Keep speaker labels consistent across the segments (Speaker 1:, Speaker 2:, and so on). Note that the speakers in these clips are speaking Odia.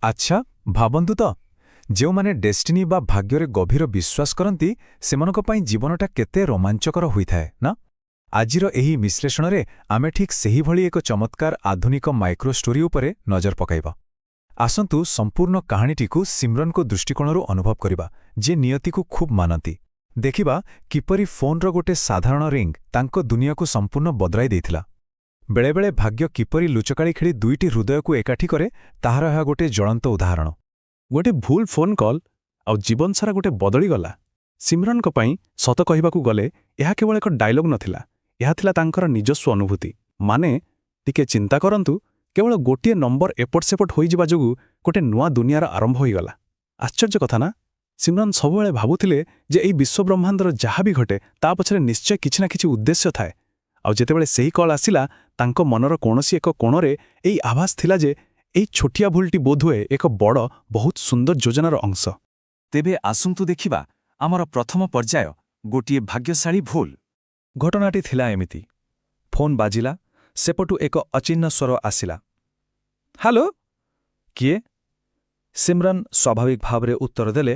Speaker 1: ଆଚ୍ଛା, ଭାବନ୍ତୁ ତ, ଯେଉଁମାନେ ଡେଷ୍ଟିନି ବା ଭାଗ୍ୟରେ ଗଭୀର ବିଶ୍ୱାସ କରନ୍ତି, ସେମାନଙ୍କ ପାଇଁ ଜୀବନଟା କେତେ ରୋମାଞ୍ଚକର ହୋଇଥାଏ ନା? ଆଜିର ଏହି ବିଶ୍ଳେଷଣରେ ଆମେ ଠିକ୍ ସେହିଭଳି ଏକ ଚମତ୍କାର ଆଧୁନିକ ମାଇକ୍ରୋ ଷ୍ଟୋରି ଉପରେ ନଜର ପକାଇବା। ଆସନ୍ତୁ, ସମ୍ପୂର୍ଣ୍ଣ କାହାଣୀଟିକୁ ସିମ୍ରନଙ୍କ ଦୃଷ୍ଟିକୋଣରୁ ଅନୁଭବ କରିବା, ଯିଏ ନିୟତିକୁ ଖୁବ୍ ମାନନ୍ତି। ଦେଖିବା କିପରି ଫୋନ୍ର ଗୋଟେ ସାଧାରଣ ରିଙ୍ଗ ତାଙ୍କ ଦୁନିଆକୁ ସମ୍ପୂର୍ଣ୍ଣ ବଦଳାଇ ଦେଇଥିଲା। ବେଳେବେଳେ ଭାଗ୍ୟ କିପରି ଲୁଚକାଳି ଖେଳି ଦୁଇଟି ହୃଦୟକୁ ଏକାଠି କରେ, ତାହାର ଏହା ଗୋଟିଏ ଜ୍ୱଳନ୍ତ ଉଦାହରଣ।
Speaker 2: ଗୋଟେ ଭୁଲ ଫୋନ୍ କଲ୍ ଆଉ ଜୀବନ ସାରା ଗୋଟେ ବଦଳିଗଲା। ସିମ୍ରନଙ୍କ ପାଇଁ ସତ କହିବାକୁ ଗଲେ ଏହା କେବଳ ଏକ ଡାଇଲଗ୍ ନଥିଲା, ଏହା ଥିଲା ତାଙ୍କର ନିଜସ୍ୱ ଅନୁଭୂତି। ମାନେ, ଟିକେ ଚିନ୍ତା କରନ୍ତୁ, କେବଳ ଗୋଟିଏ ନମ୍ବର ଏପଟ ସେପଟ ହୋଇଯିବା ଯୋଗୁଁ ଗୋଟେ ନୂଆ ଦୁନିଆର ଆରମ୍ଭ ହୋଇଗଲା। ଆଶ୍ଚର୍ଯ୍ୟ କଥା ନା? ସିମ୍ରନ ସବୁବେଳେ ଭାବୁଥିଲେ ଯେ ଏହି ବିଶ୍ୱବ୍ରହ୍ମାଣ୍ଡର ଯାହା ବି ଘଟେ, ତା ପଛରେ ନିଶ୍ଚୟ କିଛି ନା କିଛି ଉଦ୍ଦେଶ୍ୟ ଥାଏ। ଆଉ ଯେତେବେଳେ ସେହି କଲ୍ ଆସିଲା, ତାଙ୍କ ମନର କୌଣସି ଏକ କୋଣରେ ଏଇ ଆଭାସ ଥିଲା ଯେ ଏଇ ଛୋଟିଆ ଭୁଲଟି ବୋଧହୁଏ ଏକ ବଡ଼, ବହୁତ ସୁନ୍ଦର ଯୋଜନାର ଅଂଶ।
Speaker 3: ତେବେ ଆସନ୍ତୁ ଦେଖିବା ଆମର ପ୍ରଥମ ପର୍ଯ୍ୟାୟ, ଗୋଟିଏ ଭାଗ୍ୟଶାଳୀ ଭୁଲ।
Speaker 1: ଘଟଣାଟି ଥିଲା ଏମିତି। ଫୋନ୍ ବାଜିଲା। ସେପଟୁ ଏକ ଅଚିହ୍ନ ସ୍ୱର ଆସିଲା, "ହ୍ୟାଲୋ, କିଏ?" ସିମ୍ରନ୍ ସ୍ୱାଭାବିକ ଭାବରେ ଉତ୍ତର ଦେଲେ,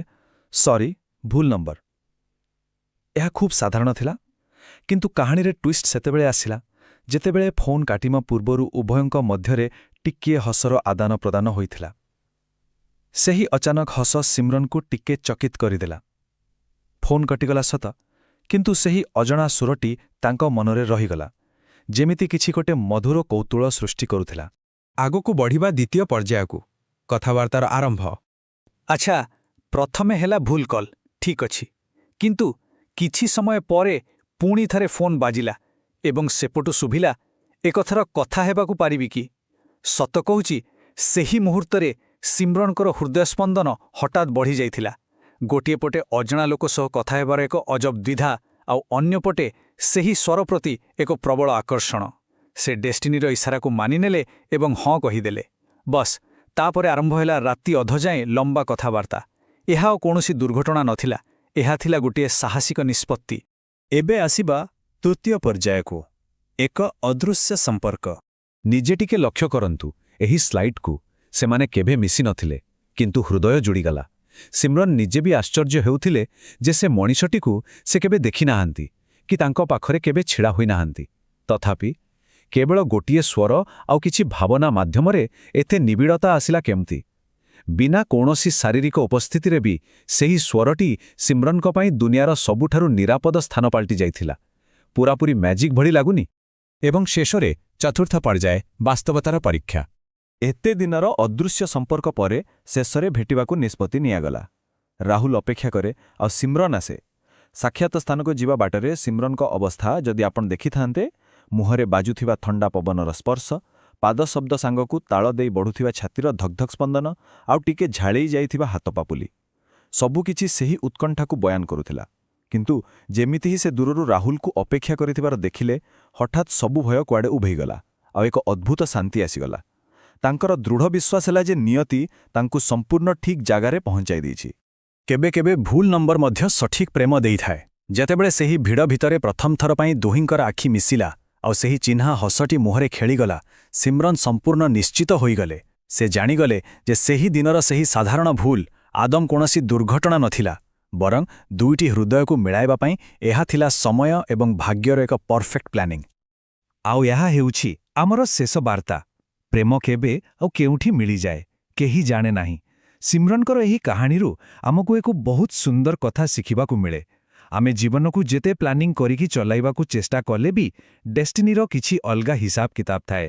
Speaker 1: "ସରି, ଭୁଲ ନମ୍ବର।" ଏହା ଖୁବ୍ ସାଧାରଣ ଥିଲା। କିନ୍ତୁ କାହାଣୀରେ ଟ୍ୱିଷ୍ଟ ସେତେବେଳେ ଆସିଲା, ଯେତେବେଳେ ଫୋନ୍ କାଟିବା ପୂର୍ବରୁ ଉଭୟଙ୍କ ମଧ୍ୟରେ ଟିକିଏ ହସର ଆଦାନ ପ୍ରଦାନ ହୋଇଥିଲା। ସେହି ଅଚାନକ ହସ ସିମ୍ରନକୁ ଟିକେ ଚକିତ କରିଦେଲା। ଫୋନ୍ କଟିଗଲା ସତ, କିନ୍ତୁ ସେହି ଅଜଣା ସୁରଟି ତାଙ୍କ ମନରେ ରହିଗଲା, ଯେମିତି କିଛି ଗୋଟେ ମଧୁର କୌତୂହଳ ସୃଷ୍ଟି କରୁଥିଲା।
Speaker 4: ଆଗକୁ ବଢ଼ିବା ଦ୍ୱିତୀୟ ପର୍ଯ୍ୟାୟକୁ, କଥାବାର୍ତ୍ତାର ଆରମ୍ଭ।
Speaker 5: ଆଚ୍ଛା, ପ୍ରଥମେ ହେଲା ଭୁଲ କଲ୍, ଠିକ୍ ଅଛି। କିନ୍ତୁ କିଛି ସମୟ ପରେ ପୁଣି ଥରେ ଫୋନ୍ ବାଜିଲା ଏବଂ ସେପଟୁ ଶୁଭିଲା, "ଏକଥର କଥା ହେବାକୁ ପାରିବି କି?" ସତ କହୁଛି, ସେହି ମୁହୂର୍ତ୍ତରେ ସିମ୍ରନଙ୍କର ହୃଦୟସ୍ପନ୍ଦନ ହଠାତ୍ ବଢ଼ିଯାଇଥିଲା। ଗୋଟିଏ ପଟେ ଅଜଣା ଲୋକ ସହ କଥା ହେବାର ଏକ ଅଜବ ଦ୍ୱିଧା, ଆଉ ଅନ୍ୟପଟେ ସେହି ସ୍ୱର ପ୍ରତି ଏକ ପ୍ରବଳ ଆକର୍ଷଣ। ସେ ଡେଷ୍ଟିନିର ଇଶାରାକୁ ମାନିନେଲେ ଏବଂ ହଁ କହିଦେଲେ। ବସ୍, ତାପରେ ଆରମ୍ଭ ହେଲା ରାତି ଅଧ ଯାଏଁ ଲମ୍ବା କଥାବାର୍ତ୍ତା। ଏହା ଆଉ କୌଣସି ଦୁର୍ଘଟଣା ନଥିଲା, ଏହା ଥିଲା ଗୋଟିଏ ସାହସିକ ନିଷ୍ପତ୍ତି।
Speaker 3: ଏବେ ଆସିବା ତୃତୀୟ ପର୍ଯ୍ୟାୟକୁ, ଏକ ଅଦୃଶ୍ୟ ସମ୍ପର୍କ।
Speaker 1: ନିଜେ ଟିକେ ଲକ୍ଷ୍ୟ କରନ୍ତୁ ଏହି ସ୍ଲାଇଡ୍କୁ। ସେମାନେ କେବେ ମିଶି ନଥିଲେ, କିନ୍ତୁ ହୃଦୟ ଯୋଡ଼ିଗଲା। ସିମ୍ରନ୍ ନିଜେ ବି ଆଶ୍ଚର୍ଯ୍ୟ ହେଉଥିଲେ ଯେ ସେ ମଣିଷଟିକୁ ସେ କେବେ ଦେଖିନାହାନ୍ତି କି ତାଙ୍କ ପାଖରେ କେବେ ଛିଡ଼ା ହୋଇନାହାନ୍ତି। ତଥାପି କେବଳ ଗୋଟିଏ ସ୍ୱର ଆଉ କିଛି ଭାବନା ମାଧ୍ୟମରେ ଏତେ ନିବିଡ଼ତା ଆସିଲା କେମିତି? ବିନା କୌଣସି ଶାରୀରିକ ଉପସ୍ଥିତିରେ ବି ସେହି ସ୍ୱରଟି ସିମ୍ରନଙ୍କ ପାଇଁ ଦୁନିଆର ସବୁଠାରୁ ନିରାପଦ ସ୍ଥାନ ପାଲଟି ଯାଇଥିଲା। ପୂରାପୂରି ମ୍ୟାଜିକ୍ ଭଳି ଲାଗୁନି? ଏବଂ ଶେଷରେ ଚତୁର୍ଥ ପର୍ଯ୍ୟାୟ, ବାସ୍ତବତାର ପରୀକ୍ଷା।
Speaker 3: ଏତେ ଦିନର ଅଦୃଶ୍ୟ ସମ୍ପର୍କ ପରେ ଶେଷରେ ଭେଟିବାକୁ ନିଷ୍ପତ୍ତି ନିଆଗଲା। ରାହୁଲ ଅପେକ୍ଷା କରେ ଆଉ ସିମ୍ରନ୍ ଆସେ। ସାକ୍ଷାତ ସ୍ଥାନକୁ ଯିବା ବାଟରେ ସିମ୍ରନ୍ଙ୍କ ଅବସ୍ଥା ଯଦି ଆପଣ ଦେଖିଥାନ୍ତେ! ମୁହଁରେ ବାଜୁଥିବା ଥଣ୍ଡା ପବନର ସ୍ପର୍ଶ, ପାଦ ଶବ୍ଦ ସାଙ୍ଗକୁ ତାଳ ଦେଇ ବଢ଼ୁଥିବା ଛାତିର ଧକ୍ଧକ୍ ସ୍ପନ୍ଦନ ଆଉ ଟିକେ ଝାଳେଇ ଯାଇଥିବା ହାତପାପୁଲି, ସବୁକିଛି ସେହି ଉତ୍କଣ୍ଠାକୁ ବୟାନ କରୁଥିଲା। କିନ୍ତୁ ଯେମିତି ହିଁ ସେ ଦୂରରୁ ରାହୁଲକୁ ଅପେକ୍ଷା କରିଥିବାର ଦେଖିଲେ, ହଠାତ୍ ସବୁ ଭୟ କୁଆଡ଼େ ଉଭେଇଗଲା ଆଉ ଏକ ଅଦ୍ଭୁତ ଶାନ୍ତି ଆସିଗଲା। ତାଙ୍କର ଦୃଢ଼ ବିଶ୍ୱାସ ହେଲା ଯେ ନିୟତି ତାଙ୍କୁ ସମ୍ପୂର୍ଣ୍ଣ ଠିକ୍ ଜାଗାରେ ପହଞ୍ଚାଇ ଦେଇଛି।
Speaker 2: କେବେ କେବେ ଭୁଲ ନମ୍ବର ମଧ୍ୟ ସଠିକ୍ ପ୍ରେମ ଦେଇଥାଏ। ଯେତେବେଳେ ସେହି ଭିଡ଼ ଭିତରେ ପ୍ରଥମ ଥର ପାଇଁ ଦୁହିଁଙ୍କର ଆଖି ମିଶିଲା ଆଉ ସେହି ଚିହ୍ନା ହସଟି ମୁହଁରେ ଖେଳିଗଲା, ସିମ୍ରନ୍ ସମ୍ପୂର୍ଣ୍ଣ ନିଶ୍ଚିତ ହୋଇଗଲେ। ସେ ଜାଣିଗଲେ ଯେ ସେହି ଦିନର ସେହି ସାଧାରଣ ଭୁଲ ଆଦୌ କୌଣସି ଦୁର୍ଘଟଣା ନଥିଲା, ବରଂ ଦୁଇଟି ହୃଦୟକୁ ମିଳାଇବା ପାଇଁ ଏହା ଥିଲା ସମୟ ଏବଂ ଭାଗ୍ୟର ଏକ ପରଫେକ୍ଟ ପ୍ଲାନିଂ।
Speaker 3: ଆଉ ଏହା ହେଉଛି ଆମର ଶେଷ ବାର୍ତ୍ତା। ପ୍ରେମ କେବେ ଆଉ କେଉଁଠି ମିଳିଯାଏ, କେହି ଜାଣେ ନାହିଁ। ସିମ୍ରନଙ୍କର ଏହି କାହାଣୀରୁ ଆମକୁ ଏକ ବହୁତ ସୁନ୍ଦର କଥା ଶିଖିବାକୁ ମିଳେ। ଆମେ ଜୀବନକୁ ଯେତେ ପ୍ଲାନିଂ କରିକି ଚଲାଇବାକୁ ଚେଷ୍ଟା କଲେ ବି ଡେଷ୍ଟିନିର କିଛି ଅଲଗା ହିସାବ କିତାବ ଥାଏ।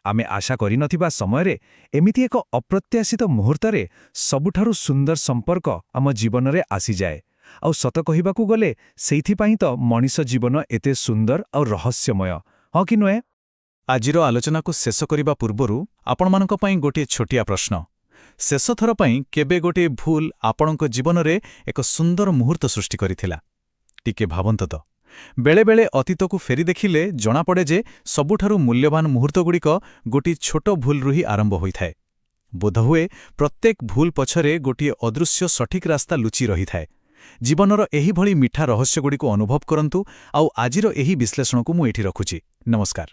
Speaker 3: ଆମେ ଆଶା କରିନଥିବା ସମୟରେ, ଏମିତି ଏକ ଅପ୍ରତ୍ୟାଶିତ ମୁହୂର୍ତ୍ତରେ ସବୁଠାରୁ ସୁନ୍ଦର ସମ୍ପର୍କ ଆମ ଜୀବନରେ ଆସିଯାଏ। ଆଉ ସତ କହିବାକୁ ଗଲେ, ସେଇଥିପାଇଁ ତ ମଣିଷ ଜୀବନ ଏତେ ସୁନ୍ଦର ଆଉ ରହସ୍ୟମୟ, ହଁ କି ନୁହେଁ?
Speaker 1: ଆଜିର ଆଲୋଚନାକୁ ଶେଷ କରିବା ପୂର୍ବରୁ ଆପଣମାନଙ୍କ ପାଇଁ ଗୋଟିଏ ଛୋଟିଆ ପ୍ରଶ୍ନ। ଶେଷଥର ପାଇଁ କେବେ ଗୋଟିଏ ଭୁଲ ଆପଣଙ୍କ ଜୀବନରେ ଏକ ସୁନ୍ଦର ମୁହୂର୍ତ୍ତ ସୃଷ୍ଟି କରିଥିଲା? ଟିକେ ଭାବନ୍ତୁ ତ। ବେଳେବେଳେ ଅତୀତକୁ ଫେରି ଦେଖିଲେ ଜଣାପଡ଼େ ଯେ ସବୁଠାରୁ ମୂଲ୍ୟବାନ ମୁହୂର୍ତ୍ତଗୁଡ଼ିକ ଗୋଟିଏ ଛୋଟ ଭୁଲରୁ ହିଁ ଆରମ୍ଭ ହୋଇଥାଏ। ବୋଧହୁଏ ପ୍ରତ୍ୟେକ ଭୁଲ ପଛରେ ଗୋଟିଏ ଅଦୃଶ୍ୟ ସଠିକ୍ ରାସ୍ତା ଲୁଚି ରହିଥାଏ। ଜୀବନର ଏହିଭଳି ମିଠା ରହସ୍ୟଗୁଡ଼ିକୁ ଅନୁଭବ କରନ୍ତୁ। ଆଉ ଆଜିର ଏହି ବିଶ୍ଳେଷଣକୁ ମୁଁ ଏଠି ରଖୁଛି। ନମସ୍କାର।